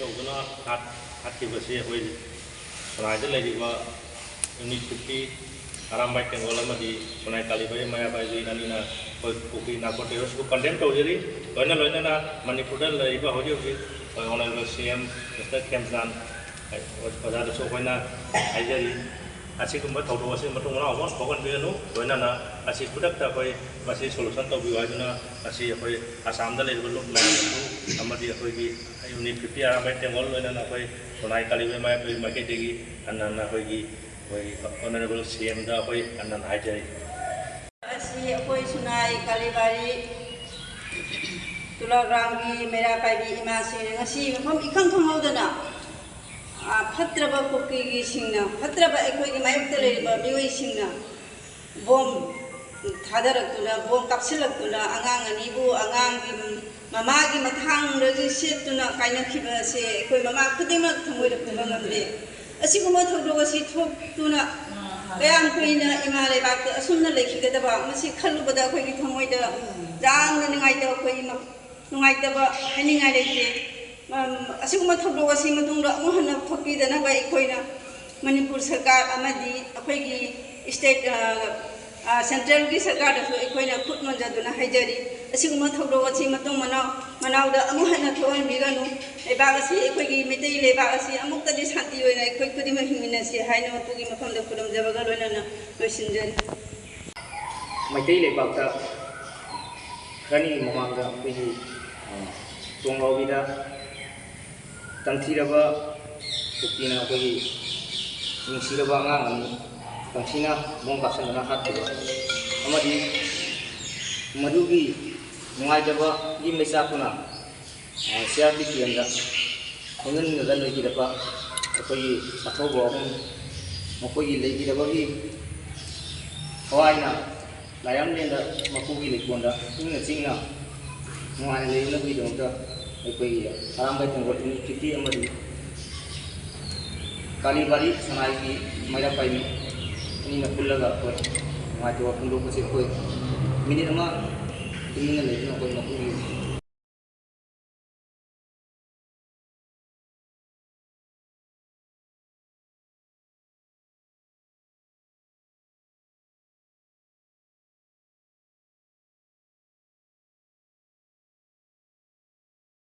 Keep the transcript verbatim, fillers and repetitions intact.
ꯇꯧꯗꯨꯅ ꯍꯥꯠ-, ꯍꯥꯠꯈꯤꯕꯁꯤ ꯑꯩꯈꯣꯏ ꯁꯣꯅꯥꯏꯗ ꯂꯩꯔꯤꯕ ꯌꯨꯅꯤꯠ ꯐꯤꯐꯇꯤ, ꯑꯔꯥꯝꯕꯥꯏ ꯇꯦꯡꯒꯣꯜ ꯑꯃꯗꯤ ꯁꯣꯅꯥꯏ ꯀꯥꯂꯤꯕꯥꯏ ꯃꯩꯔꯥꯕꯥꯏ ꯌꯨꯅꯤꯠ ꯑꯅꯤꯅ ꯑꯩꯈꯣꯏ ꯀꯨꯀꯤ ꯅꯥꯔꯀꯣ ꯇꯦꯔꯣꯔꯤꯁꯕꯨ ꯀꯟꯗꯦꯝ ꯇꯧꯖꯔꯤ꯫ ꯂꯣꯏꯅ ꯂꯣꯏꯅꯅ ꯃꯅꯤꯄꯨꯔꯗ ꯂꯩꯔꯤꯕ ꯍꯧꯖꯤꯛ ꯍꯧꯖꯤꯛ ꯑꯩꯈꯣꯏ ꯑꯣꯅꯔꯦꯕꯜ ꯁꯤ ꯑꯦꯝ ꯃꯤꯁꯇꯔ ꯈꯦꯝꯆꯥꯟ ꯑꯣꯖꯥꯗꯁꯨ ꯑꯩꯈꯣꯏꯅ ꯍꯥꯏꯖꯔꯤ꯫ ꯑꯁꯤꯒꯨꯝꯕ ꯊꯧꯗꯣꯛ ꯑꯁꯤ ꯃꯇꯨꯡ ꯃꯅꯥꯎ ꯑꯃꯨꯛ ꯊꯣꯛꯍꯟꯕꯤꯒꯅꯨ꯫ ꯂꯣꯏꯅꯅ ꯑꯁꯤ ꯈꯨꯗꯛꯇ ꯑꯩꯈꯣꯏ ꯃꯁꯤ ꯁꯣꯂꯨꯁꯟ ꯇꯧꯕꯤꯌꯨ ꯍꯥꯏꯗꯨꯅ ꯉꯁꯤ ꯑꯩꯈꯣꯏ ꯑꯁꯥꯝꯗ ꯂꯩꯔꯤꯕ ꯂꯨꯞ ꯃꯌꯥꯝꯗꯁꯨ ꯑꯃꯗꯤ ꯑꯩꯈꯣꯏꯒꯤ ꯌꯨꯅꯤꯠ ꯐꯤꯐꯇꯤ ꯑꯔꯥꯝꯕꯥꯏ ꯇꯦꯡꯒꯣꯜ ꯂꯣꯏꯅꯅ ꯑꯩꯈꯣꯏ ꯁꯣꯅꯥꯏ ꯀꯥꯂꯤꯕꯥꯏ ꯃꯥꯏꯀꯩ-, ꯃꯥꯏꯀꯩꯗꯒꯤ ꯍꯟꯅ ꯍꯟꯅ ꯑꯩꯈꯣꯏꯒꯤ, ꯑꯩꯈꯣꯏꯒꯤ ꯑꯣꯅꯔꯦꯕꯜ ꯁꯤ ꯑꯦꯝꯗ ꯑꯩꯈꯣꯏ ꯍꯟꯅ ꯍꯟꯅ ꯍꯥꯏꯖꯔꯤ꯫ ꯑꯁꯤ ꯑꯩꯈꯣꯏ ꯁꯨꯅꯥꯏ ꯀꯥꯂꯤꯕꯥꯔꯤ ꯇꯨꯂꯥꯒ꯭ꯔꯥꯝꯒꯤ ꯃꯩꯔꯥ ꯄꯥꯏꯕꯤ ꯏꯃꯥꯁꯤꯡꯅ ꯉꯁꯤ ꯃꯐꯝ ꯏꯈꯪ ꯈꯪꯍꯧꯗꯅ, ꯑ, ꯐꯠꯇ꯭ꯔꯕ ꯀꯨꯀꯤꯒꯤꯁꯤꯡꯅ, ꯐꯠꯇ꯭ꯔꯕ ꯑꯩꯈꯣꯏꯒꯤ ꯃꯥꯌꯣꯛꯇ ꯂꯩꯔꯤꯕ ꯃꯤꯑꯣꯏꯁꯤꯡꯅ ꯕꯣꯝ ꯊꯥꯗꯔꯛꯇꯨꯅ, ꯕꯣꯝ ꯀꯥꯞꯁꯤꯜꯂꯛꯇꯨꯅ ꯑꯉꯥꯡ ꯑꯅꯤꯕꯨ ꯑꯉꯥꯡꯒꯤ ꯃꯃꯥꯒꯤ ꯃꯊꯥꯡꯗꯒꯤ ꯁꯦꯠꯇꯨꯅ ꯀꯥꯏꯅꯈꯤꯕ ꯑꯁꯤ ꯑꯩꯈꯣꯏ ꯃꯃꯥ ꯈꯨꯗꯤꯡꯃꯛ ꯊꯃꯣꯏꯗ ꯄꯨꯕ ꯉꯝꯗꯦ꯫ ꯑꯁꯤꯒꯨꯝꯕ ꯊꯧꯗꯣꯛ ꯑꯁꯤ ꯊꯣꯛꯇꯨꯅ ꯀꯌꯥꯝ ꯀꯨꯏꯅ ꯏꯃꯥ ꯂꯩꯕꯥꯛꯇ ꯑꯁꯨꯝꯅ ꯂꯩꯈꯤꯒꯗꯕ, ꯃꯁꯤ ꯈꯜꯂꯨꯕꯗ ꯑꯩꯈꯣꯏꯒꯤ ꯊꯃꯣꯏꯗ ꯌꯥꯝꯅ ꯅꯨꯡꯉꯥꯏꯇꯕ, ꯑꯩꯈꯣꯏ ꯏꯃꯥ ꯅꯨꯡꯉꯥꯏꯇꯕ ꯍꯥꯏꯅꯤꯡꯉꯥꯏ ꯂꯩꯇꯦ꯫ ꯃꯔꯝ ꯑꯁꯤꯒꯨꯝꯕ ꯊꯧꯗꯣꯛ ꯑꯁꯤ ꯃꯇꯨꯡꯗ ꯑꯃꯨꯛ ꯍꯟꯅ ꯊꯣꯛꯄꯤꯗꯅꯕ ꯑꯩꯈꯣꯏꯅ ꯃꯅꯤꯄꯨꯔ ꯁꯔꯀꯥꯔ ꯑꯃꯗꯤ ꯑꯩꯈꯣꯏꯒꯤ ꯁ꯭ꯇꯦꯠ, ꯑ, ꯑ, ꯁꯦꯟꯇ꯭ꯔꯦꯜꯒꯤ ꯁꯔꯀꯥꯔꯗꯁꯨ ꯑꯩꯈꯣꯏꯅ ꯈꯨꯠ ꯅꯣꯟꯖꯗꯨꯅ ꯍꯥꯏꯖꯔꯤ꯫ ꯑꯁꯤꯒꯨꯝꯕ ꯊꯧꯗꯣꯛ ꯑꯁꯤ ꯃꯇꯨꯡ ꯃꯅꯥꯎ, ꯃꯅꯥꯎꯗ ꯑꯃꯨꯛ ꯍꯟꯅ ꯊꯣꯛꯍꯟꯕꯤꯒꯅꯨ꯫ ꯂꯩꯕꯥꯛ ꯑꯁꯤ, ꯑꯩꯈꯣꯏꯒꯤ ꯃꯩꯇꯩ ꯂꯩꯕꯥꯛ ꯑꯁꯤ ꯑꯃꯨꯛꯇꯗꯤ ꯁꯥꯟꯇꯤ ꯑꯣꯏꯅ ꯑꯩꯈꯣꯏ ꯈꯨꯗꯤꯡꯃꯛ ꯍꯤꯡꯃꯤꯟꯅꯁꯤ ꯍꯥꯏꯅ ꯃꯄꯨꯒꯤ ꯃꯐꯝꯗ ꯈꯨꯔꯨꯝꯖꯕꯒ ꯂꯣꯏꯅꯅ ꯂꯣꯏꯁꯤꯟꯖꯔꯤ꯫ ꯃꯩꯇꯩ ꯂꯩꯕꯥꯛꯇ ꯈꯔꯅꯤꯒꯤ ꯃꯃꯥꯡꯗ ꯑꯩꯈꯣꯏꯒꯤ, ꯑ, ꯇꯣꯡꯂꯥꯎꯕꯤꯗ ꯇꯝꯊꯤꯔꯕ ꯀꯨꯀꯤꯅ ꯑꯩꯈꯣꯏꯒꯤ ꯅꯨꯡꯁꯤꯔꯕ ꯑꯉꯥꯡ ꯑꯅꯤ ꯇꯝꯊꯤꯅ ꯕꯣꯝ ꯀꯥꯞꯁꯤꯟꯗꯨꯅ ꯍꯥꯠꯈꯤꯕ ꯑꯃꯗꯤ ꯃꯗꯨꯒꯤ ꯅꯨꯡꯉꯥꯏꯇꯕꯒꯤ ꯃꯩꯆꯥꯛꯇꯨꯅ, ꯑ, ꯁꯤ ꯑꯥꯔ ꯄꯤ ꯀꯦꯝꯗ ꯈꯪꯍꯟꯗꯅ ꯂꯩꯈꯤꯗꯕ ꯑꯩꯈꯣꯏꯒꯤ ꯑꯊꯧꯕ ꯑꯍꯨꯝ, ꯃꯈꯣꯏꯒꯤ ꯂꯩꯈꯤꯗꯕꯒꯤ ꯊꯋꯥꯏꯅ ꯂꯥꯏꯔꯝꯂꯦꯟꯗ ꯃꯄꯨꯒꯤ ꯂꯩꯀꯣꯜꯗ ꯏꯪꯅ ꯆꯤꯛꯅ ꯅꯨꯡꯉꯥꯏꯅ ꯂꯩꯅꯕꯒꯤꯗꯃꯛꯇ ꯑꯩꯈꯣꯏꯒꯤ ꯑꯔꯥꯝꯕꯥꯏ ꯇꯦꯡꯒꯣꯜ ꯌꯨꯅꯤꯠ ꯐꯤꯐꯇꯤ ꯑꯃꯗꯤ ꯀꯥꯂꯤꯕꯥꯔꯤ ꯁꯅꯥꯏꯒꯤ ꯃꯩꯔꯥ ꯄꯥꯏꯕꯤ ꯑꯅꯤꯅ ꯄꯨꯜꯂꯒ ꯑꯩꯈꯣꯏ ꯅꯨꯡꯉꯥꯏꯇꯕ ꯐꯣꯡꯗꯣꯛꯄꯁꯤ ꯑꯩꯈꯣꯏ ꯃꯤꯅꯤꯠ ꯑꯃ ꯇꯨꯃꯤꯟꯅ ꯂꯩꯗꯨꯅ ꯑꯩꯈꯣꯏ ꯃꯄꯨꯒꯤ